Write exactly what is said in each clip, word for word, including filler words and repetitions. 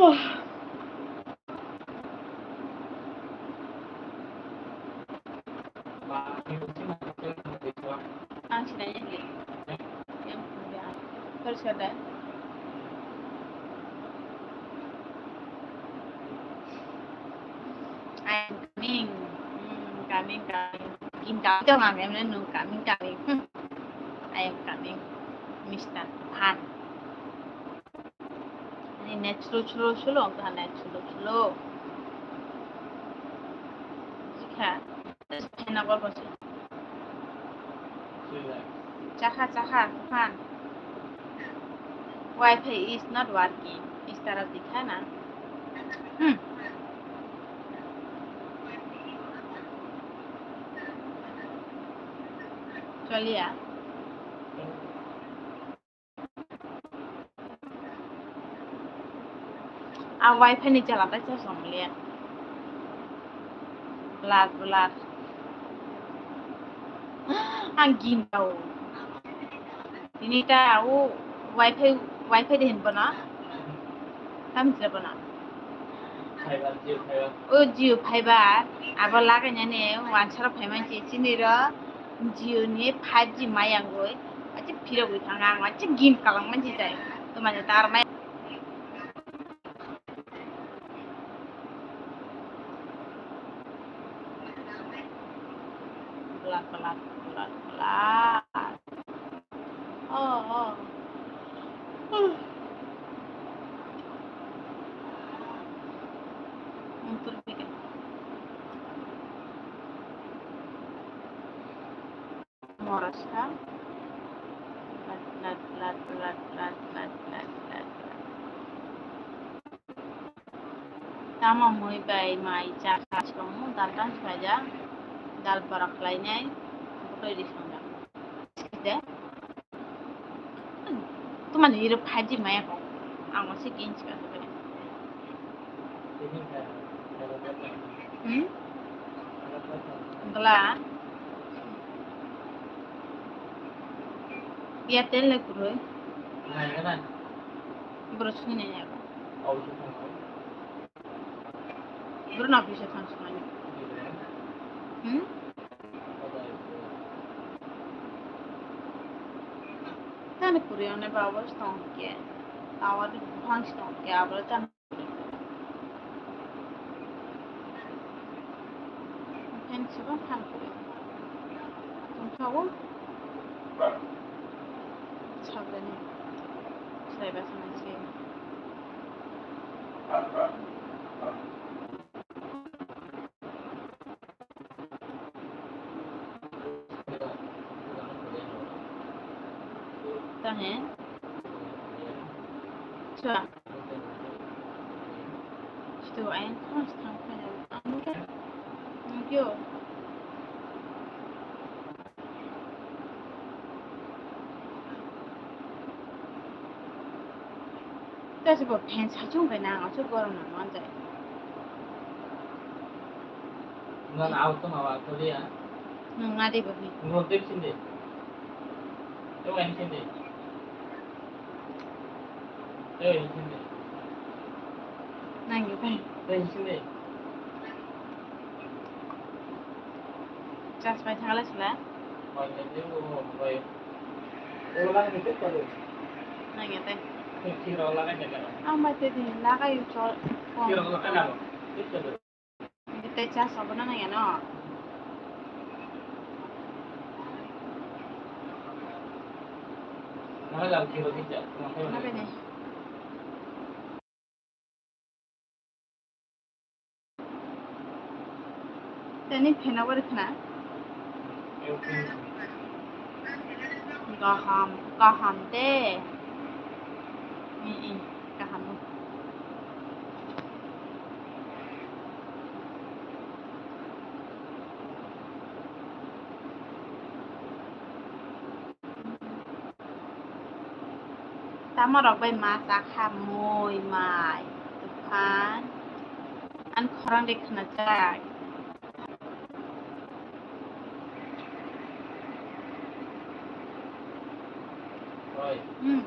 Ang sinai ya, yang punya. Terus ada. I am coming. Hmm, coming, coming. In coming, coming, coming, coming. Hmm. I am coming, Mister Phan. Ani net slow, slow, slow, ang kaha net slow, slow. Jikha, just phena gol bose. Chakha, chakha, Tufan. Wi-Fi is not working. Is taraf dikha na? Hmm. Chaliya. A Wi-Fi ni jala tai cha som le. Blur, blur. Ang gin tau. Tini ta o Wi-Fi, Wi-Fi de hin bono. Tam jila bono. Fiber, Jio Fiber. O Jio Fiber. Abo lagai nani wansaro phai manchi chini ro. Jio ni five G mayangwi, achi phirogwi thang ang, achi gim kalang manchi jai. Tumani tar mai. Kelak, kelak, kelak, kelak. Oh, oh. Huh. Untuk bikin. Moraska. Lat, lat, lat. Tamo mui bai mai chakha chwngno dal tang swlaijak, dal bora khlainai, bwtwi ri swngjak. Sikide. Tumani hero five G maya kok. Ang masi ginchi ka. Hmm? Bla. Airtel le kuroi. Bro suni ne ya. Bro na bisa thang sumani. Hmm? Tani kuroi ne ba bos tong ke. Tawar bang tong ke abro tan. Fan sebang fan kuri. Tongthao. Sabrani. Saiba sanai se. Tahe. Sa. Situ ayang kau setengah kaya. Anu kan? Nungkyo. Tasi bo fan sachung bai nang, achu gorom nang manjai. Nang au to ma wa to dia. Nang na de bo ni. Ngo de sinde. To ai sinde. Nangya bai. Chas bai thangla sila. Nangya bai. Ang bai te din lagai chol. Tei chas obo no nangya no. Nangya bini. Tei ni phena bari khna. Kaham, kaham de. Kaham. Tamo rok bai ma chakha mui mai tufan. Ani khorang de khna chak. Oi. Hmm.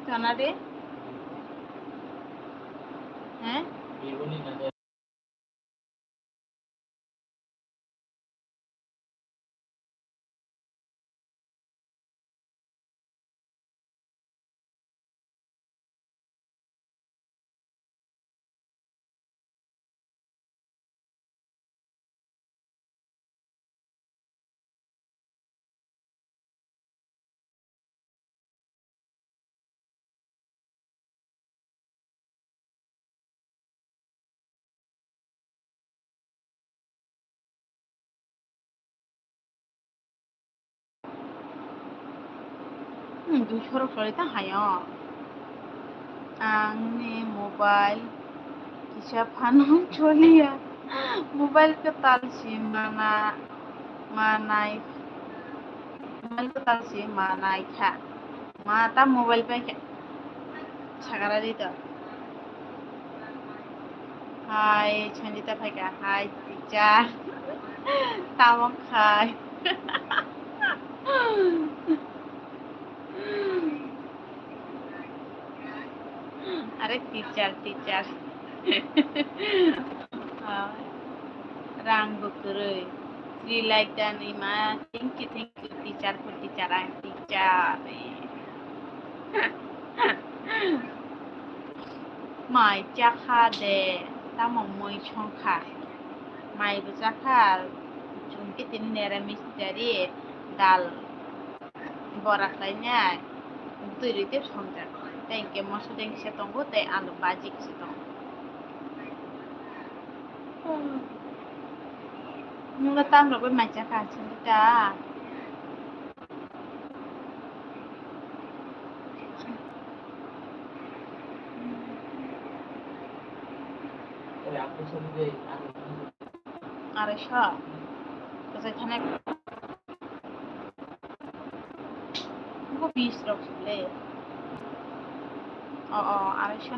Chana de. Eh? Hmm, dui khorok choli ta hayo. Ang ni mobile kisa phano choliya. Mobile kwtal si mana, manai. Mobile kwtal si manai kha. Ma ta mobile pai kha. Sagara di to. Hai, Sanjita phaikha. Hai, teacher. Tamo khai. Are teacher, teacher. Hai. Rang bo kwrwi. Three lakh dan ima. Thank you, thank you, teacher, for teacher, ang teacher. Mai chakha de, tamo mui songkha. Mai bo chakha, chwng khe tini neramis dari, dal, bora khlainai, twi rwi tei songjak. Tei hinkhe moso dengkisa tongo, tei alu baji kisa tongo. Nwng tam rwgwi mai chakha, chwng ta. Arai sa. Kasai thane. Bo bis rok le. O, o, arai sa.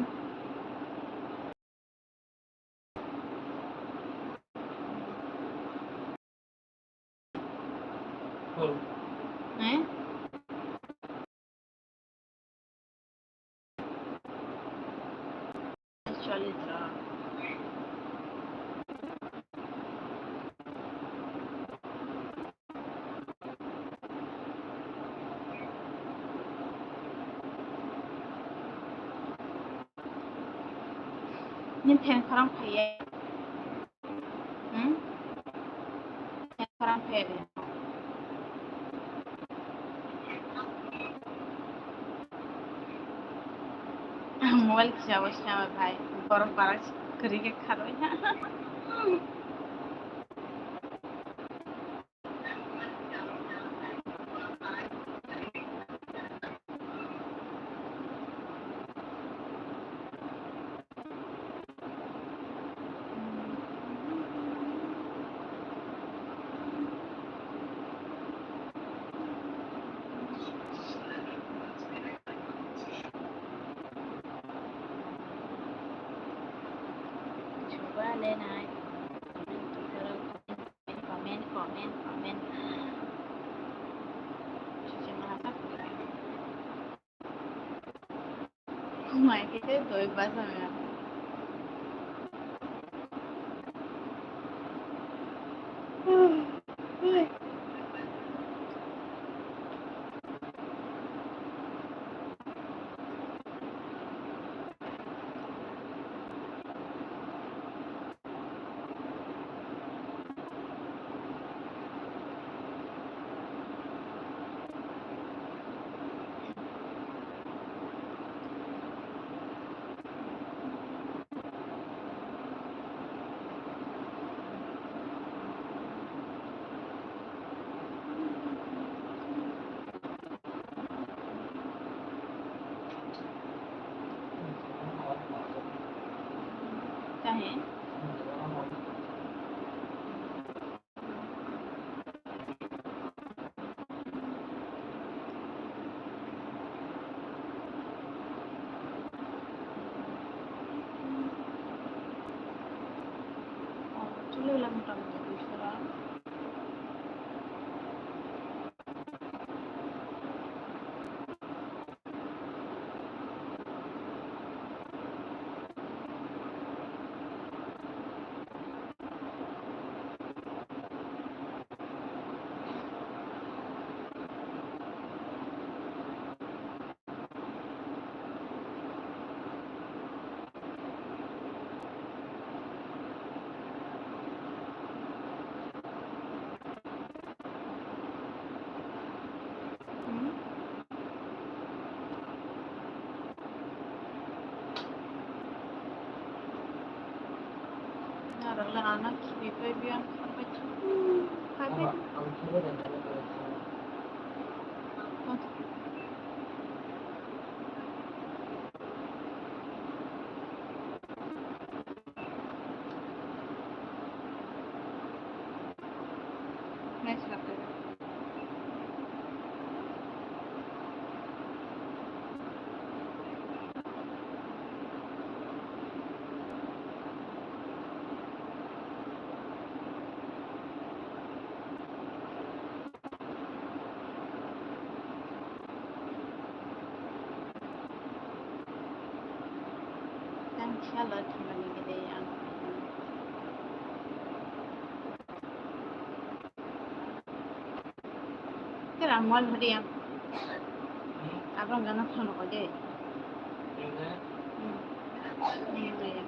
Eh? Actually, Nini fan khorang phaiya. Hmm? Fan khorang phaiya de. Mobile kisa bo swnam bai, borok bara kwrwi khe kharwi. Chuba lenai. Comment, comment, comment. Mai khe doi basa mia. Kahe? Oh, chwlwi le mota mota duiso rang. Ana khibi pai biya. Tang kisa lo thumani gede ang. Tera mol hadi ang. Abang gana thono ko de. Hmm. Hmm, ya.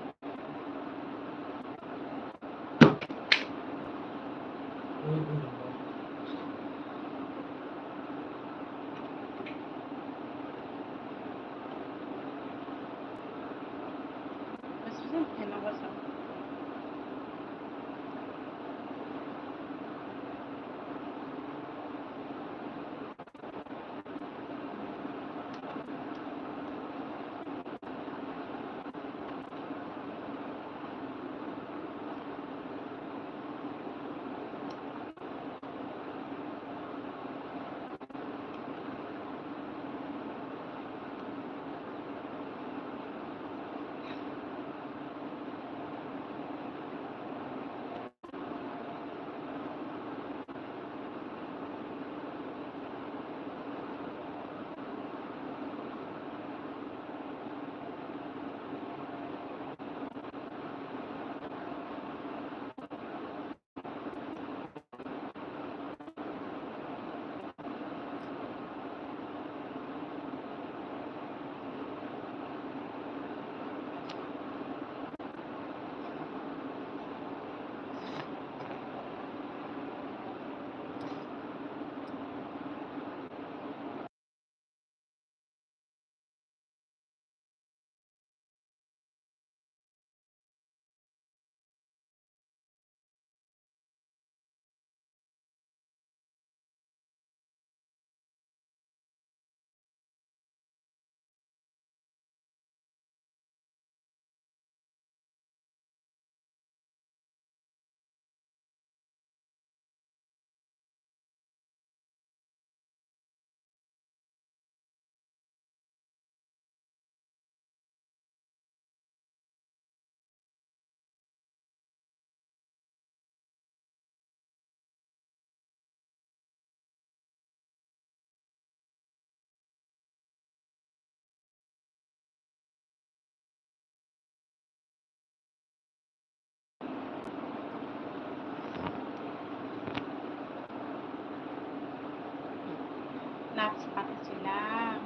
Nabsi pata chila,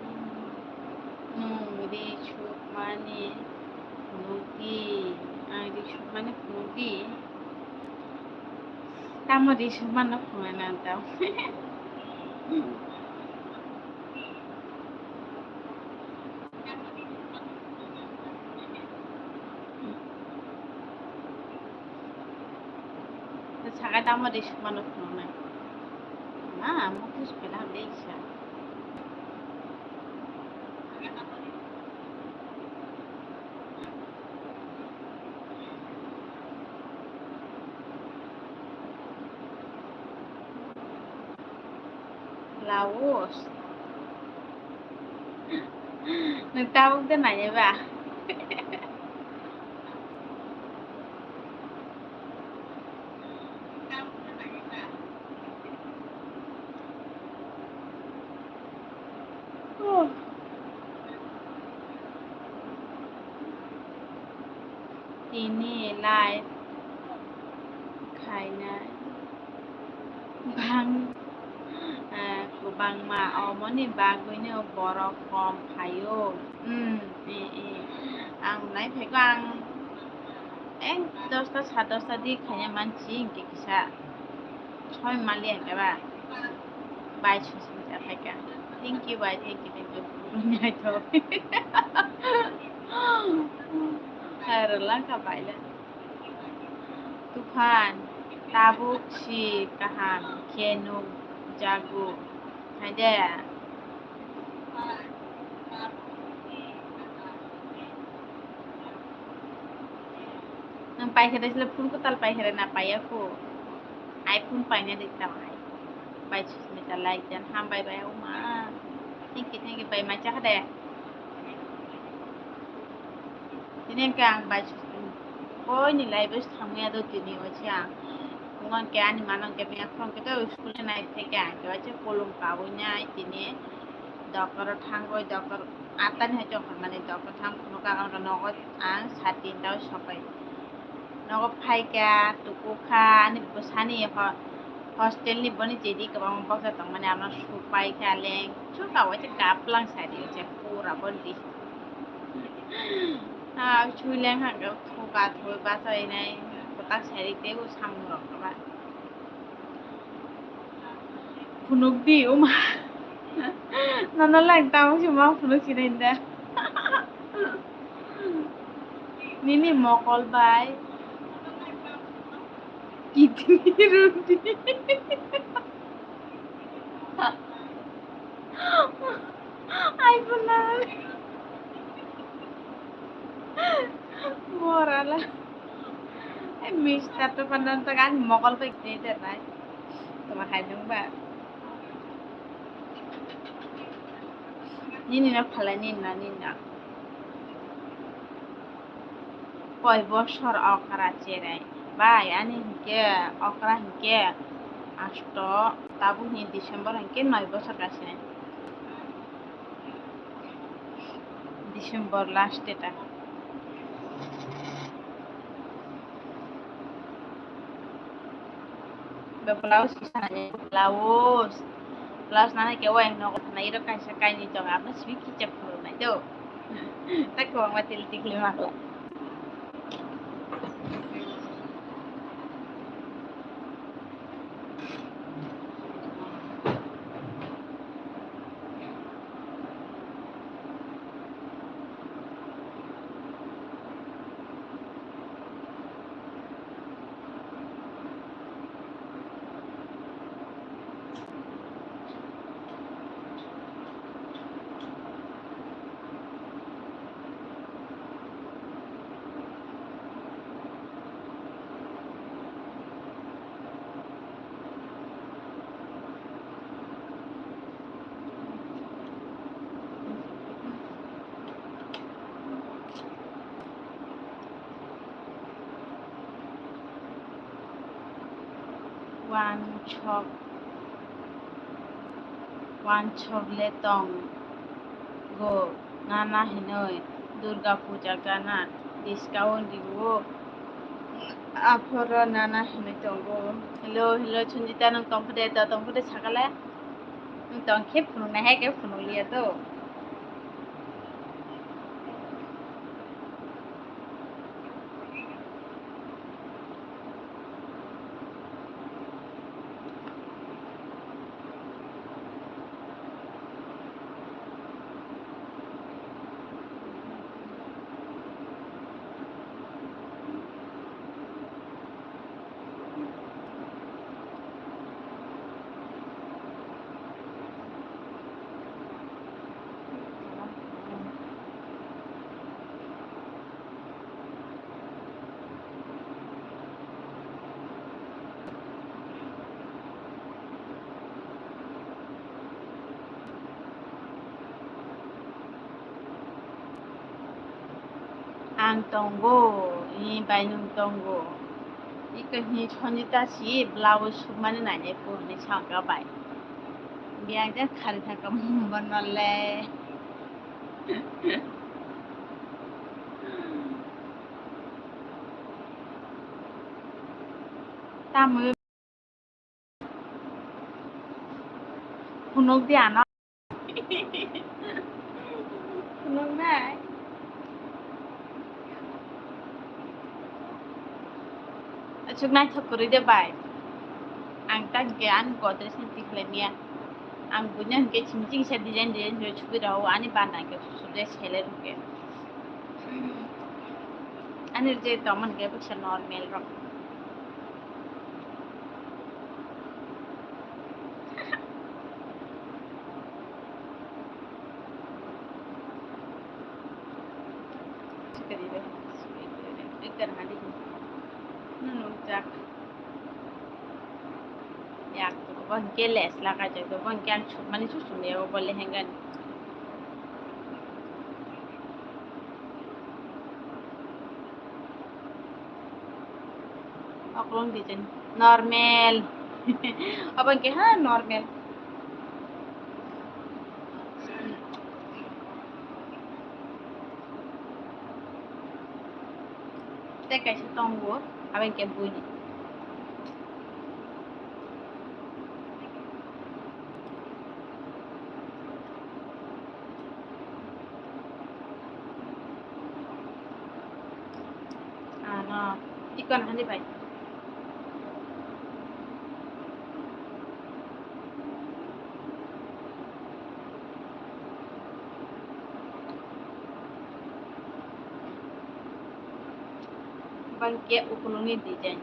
nwng ri sukmani phunukdi, ang ri sukmani phunukdi. Tamo ri sukmano phunukna tamo. Sakai tamo ri sukmano phunuknai. Na, amo tus pela hamde isa. Laos. Nwng tabuk de nai ba? Tini live khaina bang, ah, kwbangma, omoni bagwino borok kom phaio. Hmm, eh, eh. Ang nai phaikha ang ek dosta, sa dosta di khaina mansi hinkhe kisa. Soi mali hinkhe ba. Bai susi ja phaikha. Thank you, bai, thank you, thank you. Naithok. Hai, rwlangkha bai le. Tufan, tabuk si kaham khe nukjago, hai de. Nwng paikha de sile phone kwtal paikha de na paiya kho. Ai phone paina de tamo hai. Bai Susmita like dan hambai bai oma. Thank you, thank you bai mai chakha de. Tini hwnkhe ang bai Susmita boini live o thangya do tini ocha. Phungo hwnkhe ani mano hwnkhe mia phone khe to school nai theke ang khe ocha kolom kawi nai tini. Doctor o thangwi doctor atani hai chong mani doctor thang phunukha ang nogo ang sat tinta o sopai. Nogo phaikha tukukha ani bwsani ho-, hostel ni boni jedi kwbangma boksa tongmani ano supaikha leng suka waisa kaplang sari waisa pura boni di. Ah, sui leng hangkhe thuka thui bachai nai kwtak sari tei o samung rok kwbang. Phunuk di, uma. Nono lang tamo se ma phunuk sinai da. Nini mokol bai. Kidney rudi. Ai, bunai. Morala. Eh, mister to pandan to kan mokol bai kidney de nai. Toma khai dong ba. Nini na phalai nini na nini na. Koi bosor okra cherai bai ani hinkhe okra hinkhe asto tabuk ni December hinkhe noi bosor kasinai. December last date. Blouse kisa nai, blouse. Blouse nana ke wai nogo nai ro kaisa kaini tong abna simi kicha phuru nai do. Tak ko ma til tikli makla. Wansok, wansok le tongo nana hinoi Durga puja gana discount rio aphoro nana hinoi tongo. Hello, hello, Chunjita, nwng tongphode, to tongphode sakale? Nwng tongkhe phunuknai hai khe phunukliya to. Ang tongo, ni bai nwng tongo. Iko hi Sonjita si blouse sukmani nainai purni sangka bai. Biyang jang khari thangka mumba nole. Tamo phunuk di ano. Phunuk nai. Aswk naithok kwrwi de bai. Ang tak ge ani Godrej ni tikhlai miya. Ang buino hwnkhe chini chini sa design design je chubui rw ani bana hwnkhe chubui sele rwkhe. Ani je tongmani khe baksa normal rok. Nungjak. Yak, bo hwnkhe les lakai jak, bo hwnkhe ang sukmani susum ya, bo lehenggani. Oklong design normal. Obo hwnkhe ha normal. Tei kaisa tongo, abo hwnkhe buini. Ano, ikon hani bai. Bangke ukulungni design.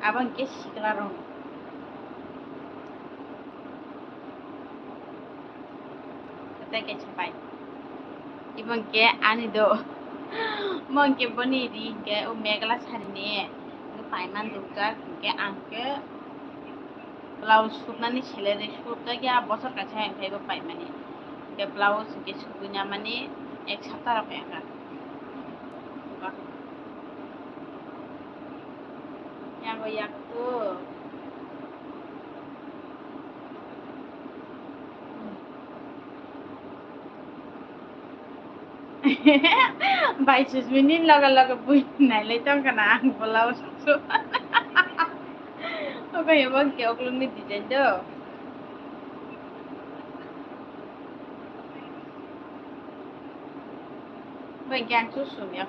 Abo hwnkhe sikla rok. Tei kaisa pai. Ibo hwnkhe ani do. Mo hwnkhe boni ri hwnkhe o megla sari ni. Hwnkhe paiman dukjak hwnkhe ang khe. Blouse suknani salary sukjak ya, bosor kaisa hai phaibo paimani. Hwnkhe blouse hwnkhe sugui namani ek sapta rok wngkha. Yago yakto. Bai Susmini loge loge bui nailai tongkha na ang blouse su. Obo ebo hwnkhe oklogni design do. Bai hwnkhe ang su sumya.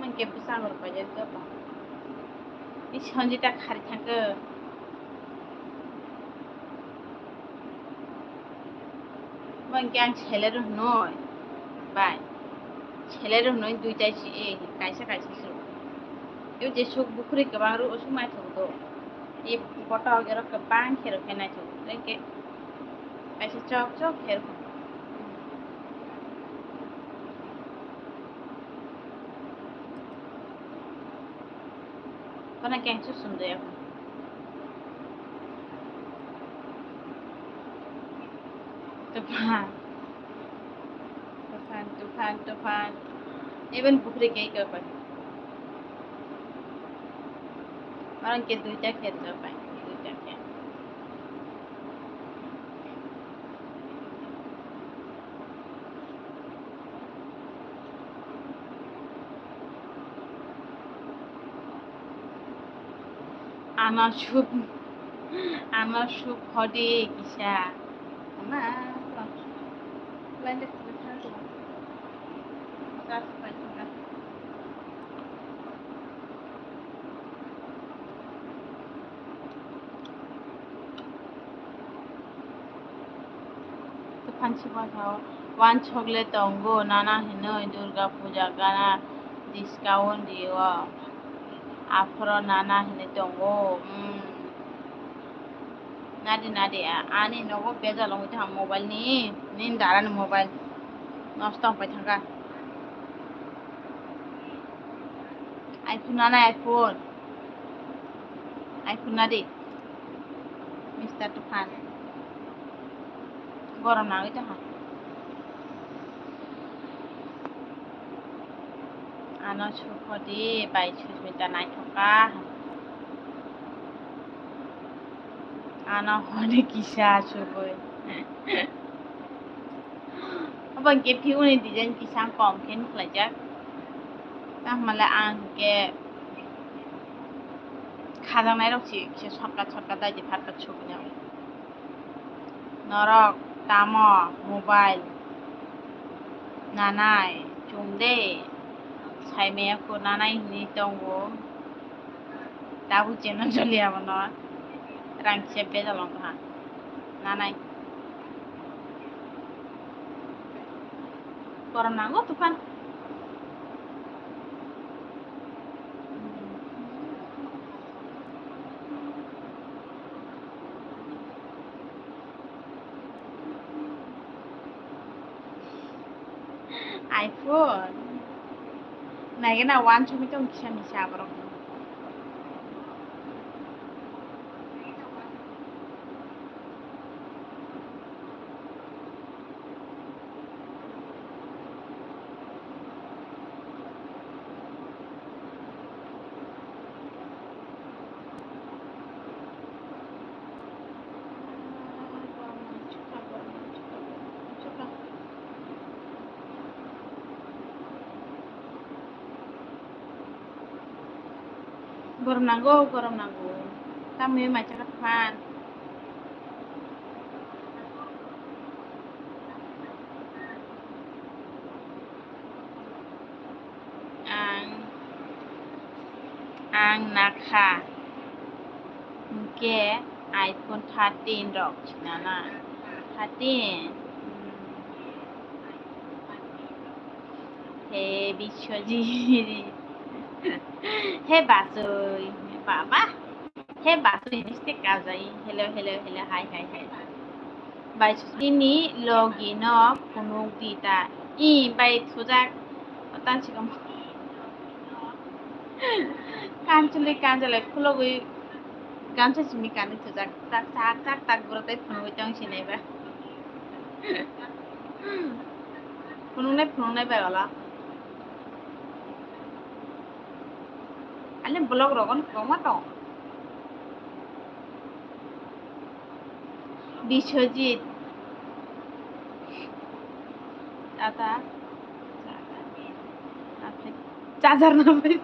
Mangke bwsang rok paijak joto. I Sanjita khari thangkhe. Mangke ang salary rw hwnwi. Bai. Salary rw hwnwi duita si, eh, kaisa kaisa si. Yo jesuk bukhuri kwbang rw, osuk mai thok do. I photo oro kwbang khe rw khe naithok. Tei khe kaisa chok chok khe rw. Kono keng su sum de. Tuphan. Tuphan, tuphan, tuphan. Even bukhuri kei kei pai. Orang ke duita khe rw pai, duita khe. Ano sub, ano sub hodi kisa. Ama, lain deh, lain deh. Tei phansi bathao wansok le tongo, nana hinwi Durga puja gana discount rio. Aphoro nana hinwi tongo, hmm. Nadi nadi, a-, ani nogo bejal wngwi tongkha mobile ni, nini dara ni mobile nosto wngpai thangkha. iPhone nana iPhone. iPhone nadi. Mister Tufan. Gorom nangwi tongkha. Ano sukhodi bai Susmita naithok kha. Ano hwnwi kisa asugwi. Obo hwnkhe phiuni design kisa kom khe nukhlaijak. Tamo le ang hwnkhe khajaknai rok se kisa shortcut shortcut dai di fat fat sugwino. Norok tamo mobile nanai chwng de, saimaya kho nanai hinwi tongo. Tabuk channel choli abono rang kisa bejal wngkha nanai. Korom nango tufan. iPhone. Naigena wansugwi tong kisa misa borok. Gorom nango, gorom nango. Tamni mai chakha phan. Ang, ang nakha. Hwnkhe iPhone thirteen rok sinana. Thirteen. He Biswajit. He Basui. Baba. He Basui, misti kajai. Hello, hello, hello. Hi, hi, hi. Bai, nini logi no phunuk di ta. I, bai, thujak. Tan sikam. Kanchuli, kanchuli, khulogwi, gansa simi kani thujak. Tak, tak, tak, tak, bwrwtai phunugwi tong sinai ba. Phunuknai, phunuknai bai wala. Ani vlog rogon kwbangma tong. Biswajit. Tata. Charger na pai.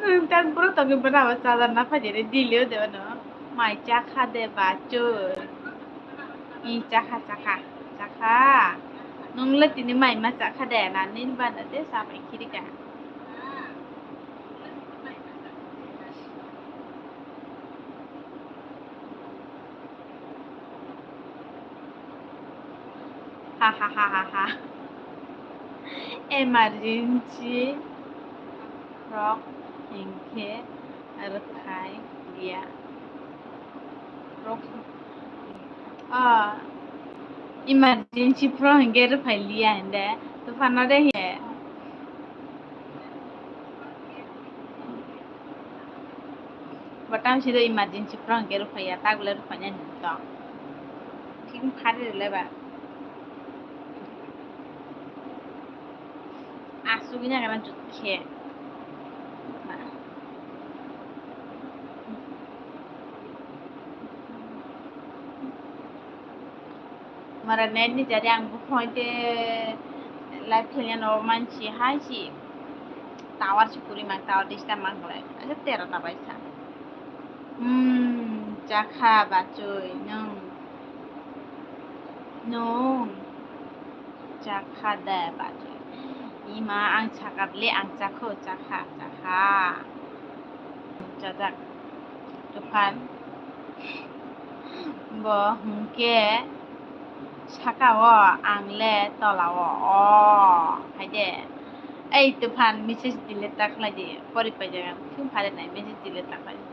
Nwng tan bwrwi tongwi bwna bo charger na pai de, delhi o de bwno. Mai chakha de bachoi. I chakha, chakha, chakha. Nwng le tini mai ma chakha de, na nini bana de sa pai khiri ka. Ha, ha, ha, ha, ha. Emergency rok hinkhe rwphai liya. Rok, ah, emergency rok hinkhe rwphai liya hinde. Tufano de hiye. Bo tang side emergency phano hwnkhe rwphaiya, tak le rwphainai hinwi tong. Thik phari rwlai ba. Asugwi nagra jut khe. Mara net ni jari ang buphang te live khaina no mansi hai si tower si kuri mang, tower disturb mang lai. Acha tera ta bai sa. Hmm, chakha bachoi nwng. Nwng chakha de bachoi. Ima ang chakha le ang chakho, chakha, chakha. Chajak. Tufan. Bo hwnkhe saka o, ang le tola o. O, hai de. Ei Tufan, message delete ta khlai di. Pori paijak ang. Thung phare nai, message delete ta khlai di.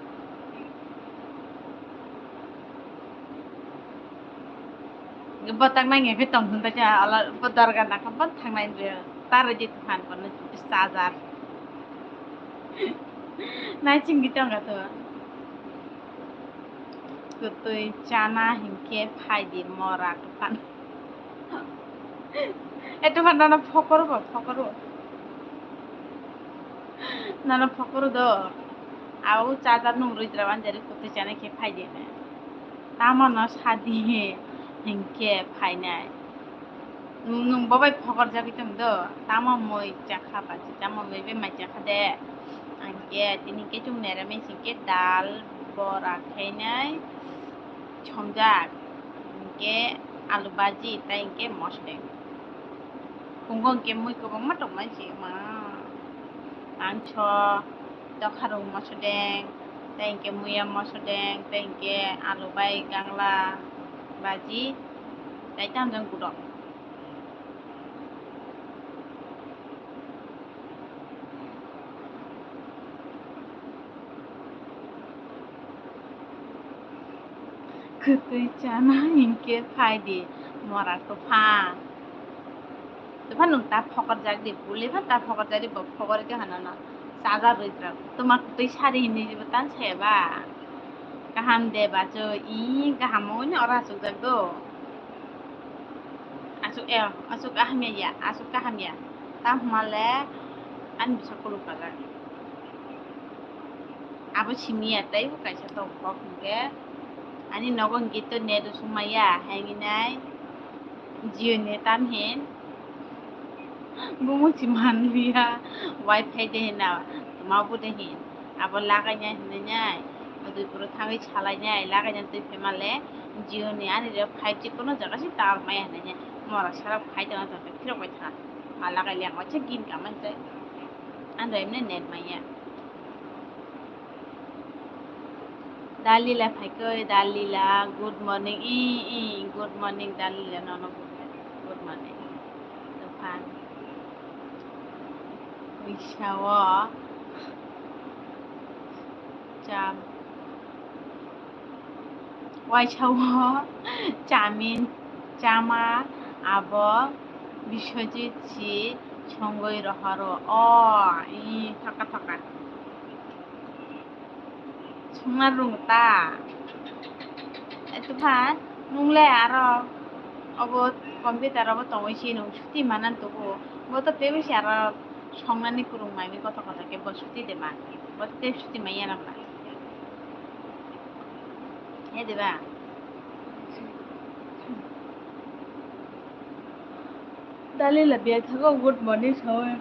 Botak nang ya khe tong thun ta cha, ala bo dorga na kha bo thangnai je. Tar je Tufan kono charger. Nai chingki tong ga to. Kutui chana hinkhe phai di mora Tufan. E Tufan nono phokoro bo, phokoro. Nono phokoro do. Au charger nung rwi jra wan jari kutui chana khe phai di ne. Tamo no sadi hinkhe phainai. Nwng, nwng bo bai phokorjagwi tong do. Tamo mui chakha bachoi, tamo mui bai mai chakha de. Ang khe tini khe chwng nairamwi singkhe dal, bora khainai, chomjak, hinkhe alu baji, tai hinkhe mosodeng. Phungo hinkhe mui kwbangma tongmani se ma. Mangso, dokharung mosodeng, Tei hwnkhe muya mosodeng, tei hwnkhe alu bai gangla baji, tei tamjani gudok. Kwtwi chana hinkhe phai di, mora kwphang. Tei phano nwng ta phokorjak di, buli phano ta phokorjak di, bo phokori khe hano no chajar rwi twrwk. Tuma kwtwi sari hinwi bo tan saya ba? Kaham de bacho, i kaham o ni ora aswk jak do. Aswk, eh, aswk kaham ya, ya, aswk kaham ya. Tamo hwnba le ani bwsa kuluk kajak. Abo simi ya tei bo kaisa tok kok hwnkhe. Ani nogo hwnkhe to net rw sung maya, hai hinai Jio net tam hin. Bo musi manliya, wifi de hina, tuma bo de hin. Abo lagaina hinwi nai, twi puro thangwi salai nai, lagaina twi phaima le Jio ni ani rok five G kono jaga se tower maya hinwi nai, mora sara phai tongna tongkhe phirok bai thang, ma lagai le ang waisa gini kama hinwi, ang rw emne net maya. Dalila phaikhe, Dalila, good morning, i, i, good morning, Dalila, nono good morning, good morning. Dophan. Uisao. Cham. Uaisao. Chamin. Chama. Abo. Biswajit si. Songoi rohoro. O. I. Thoka thoka. Songna rwng ta. Eto pha, nwng le aro obo computer obo tongwi si nwng suti manan tubu. Bo to teibo si aro songnani kwrwng maimi kotor kotor khe bo suti de man. Bo to tei suti manya na bwla. He de ba? Dalila biyang thago, good morning sawi.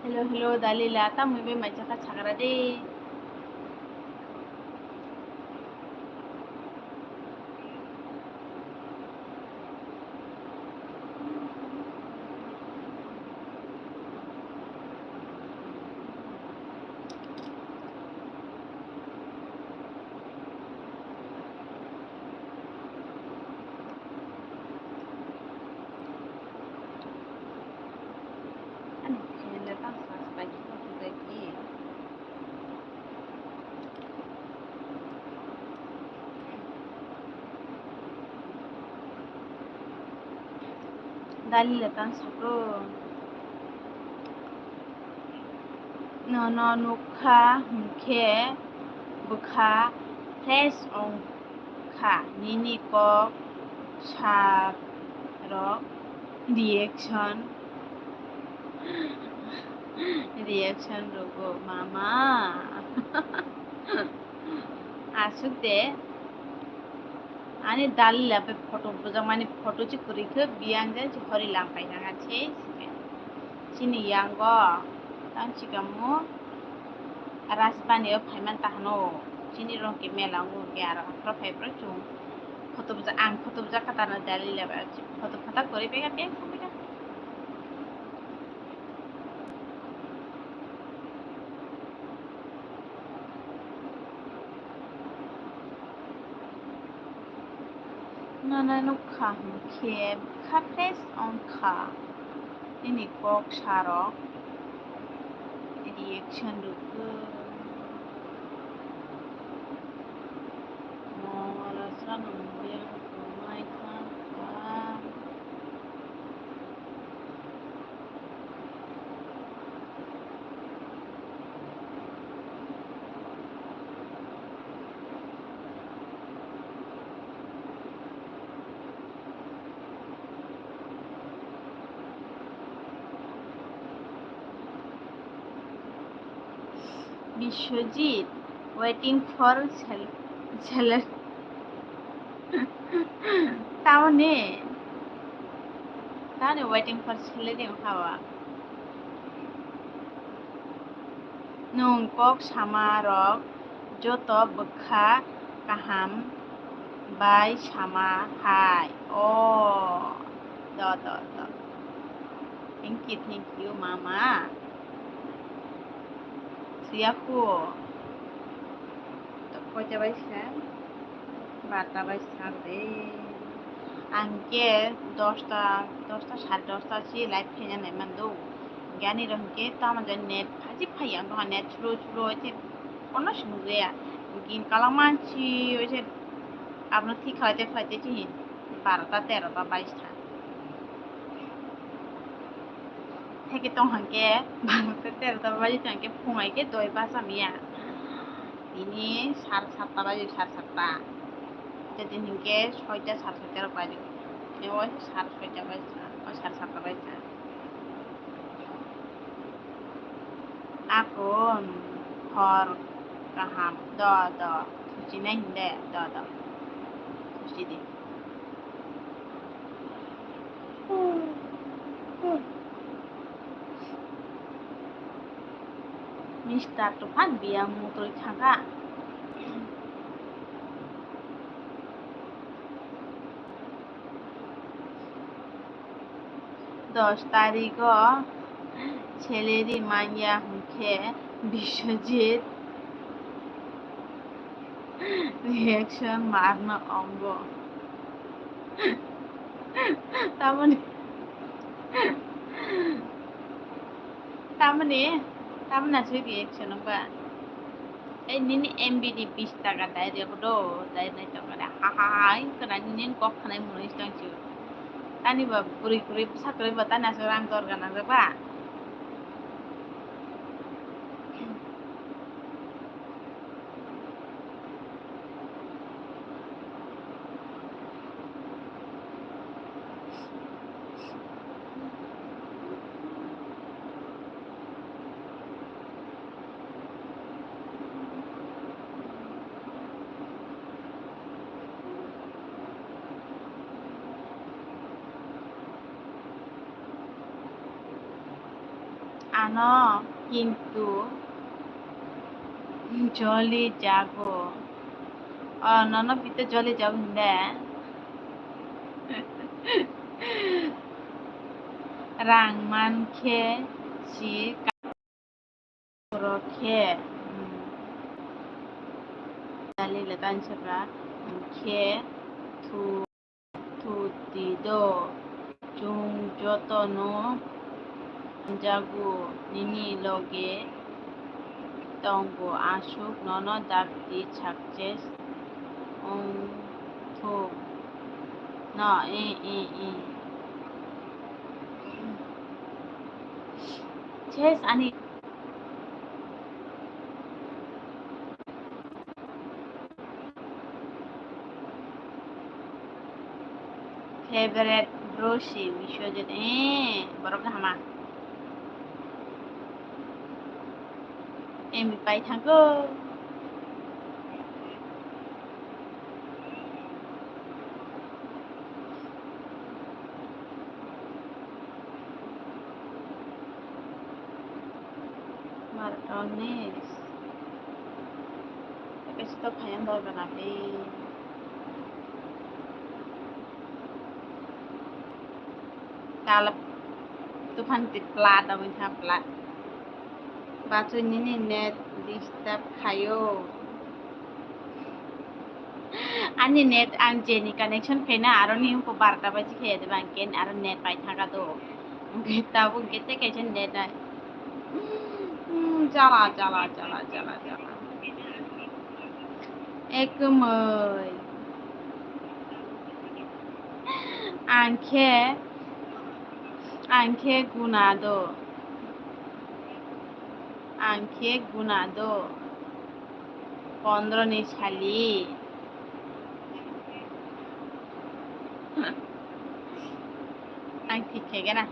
Hello, hello, Dalila, tamni bai mai chakha chagra de. Ani phen le tang sa sa bai ki ko tu bai ki. Dalila tang sa ko. Nono nukha hinkhe bwkha fresh wngkha nini kok sarok reaction, reaction rwgo mama. Aswk de. Ani Dalila bai photo bujakmani photo se kwrwi khe biyang je hori lam paina se. Chini yango tang chikamo Rajbani o phaiman tahano chini rong ke mela wngkhe aro haphro phaiphro chwng photo bujak ang photo bujak kha tano Dalila bai photo photo kwrwi paikha biyang thangpaikha. Nono nukha hinkhe bwkha fresh wngkha nini kok sarok reaction rwgwi. Mora sanwng biyang kwmai thangkha. Biswajit, waiting for sal-, salary. Tamoni? Tamoni waiting for salary wngkha ba? Nwng kok sama rok joto bwkha kaham bai sama hai. O, do, do, do. Thank you, thank you, mama. Siya ko. Koita bai sa? Barta bai sa de. Ang ke dosta, dosta, sare dosta si live khaina nai mando. Gani rong ke tamo jan net phaji phai ang tong net slow slow se kono sung ya. Gin kala mansi se abno thik khalai te khalai te si barta terota bai sa. Theke tong hangke, bangsa terota baji tong hangke, phung hai ke doi basa miya. Tini sar satta baji, sar satta. Jadi hingke soita, sar soita rok baji. Ewa sar soita baji, o sar satta baji. Ako hor kaham, do, do. Thuchinai hinde, do, do. Thuchi di. Mister Tufan biyang mutroi thangkha. Dos tarigo salary manya hwnkhe Biswajit reaction marno ongo. Tamoni, tamoni, tamoni aswk reaction wngba? Ei nini M B ni bis taka dai rebo do, dai nai tongkha de. Ha ha ha, wngkha na nini kok khanai mwnwi tong si. Tani ba bwrwi kwrwi bwsa kwrwi ba tani aswk rang dorga nangjak ba? Ano kintu joli jago. O, nono pito joli jago hinde. Rang mankhe si rokhe. Jali le tan sabra khe thu. Thuti do, chwng jotono hamjago, nini loge tongo, aswk nono dakti success wngthok no, e, e, e. Ses ani. Favorite bro si Biswajit, eh, borok kahama. Emi pai thango. Martonis. Kaisa to phaiya dol gana phi. Kala tufan ti plat, aboni ha plat. Bachoi nini net disturb khayo. Ani net ang jeni connection khaina aroni hwnko barota baji khaiya de bang ken aro net pai thaka do. Hwnkhe tabuk hwnkhe tei kaisa net nai. Hmm, jala, jala, jala, jala, jala. Ekumoi. Ang khe, ang khe guna do. Ang khe guna do. Pondro ni sali. Ang thik khe gana.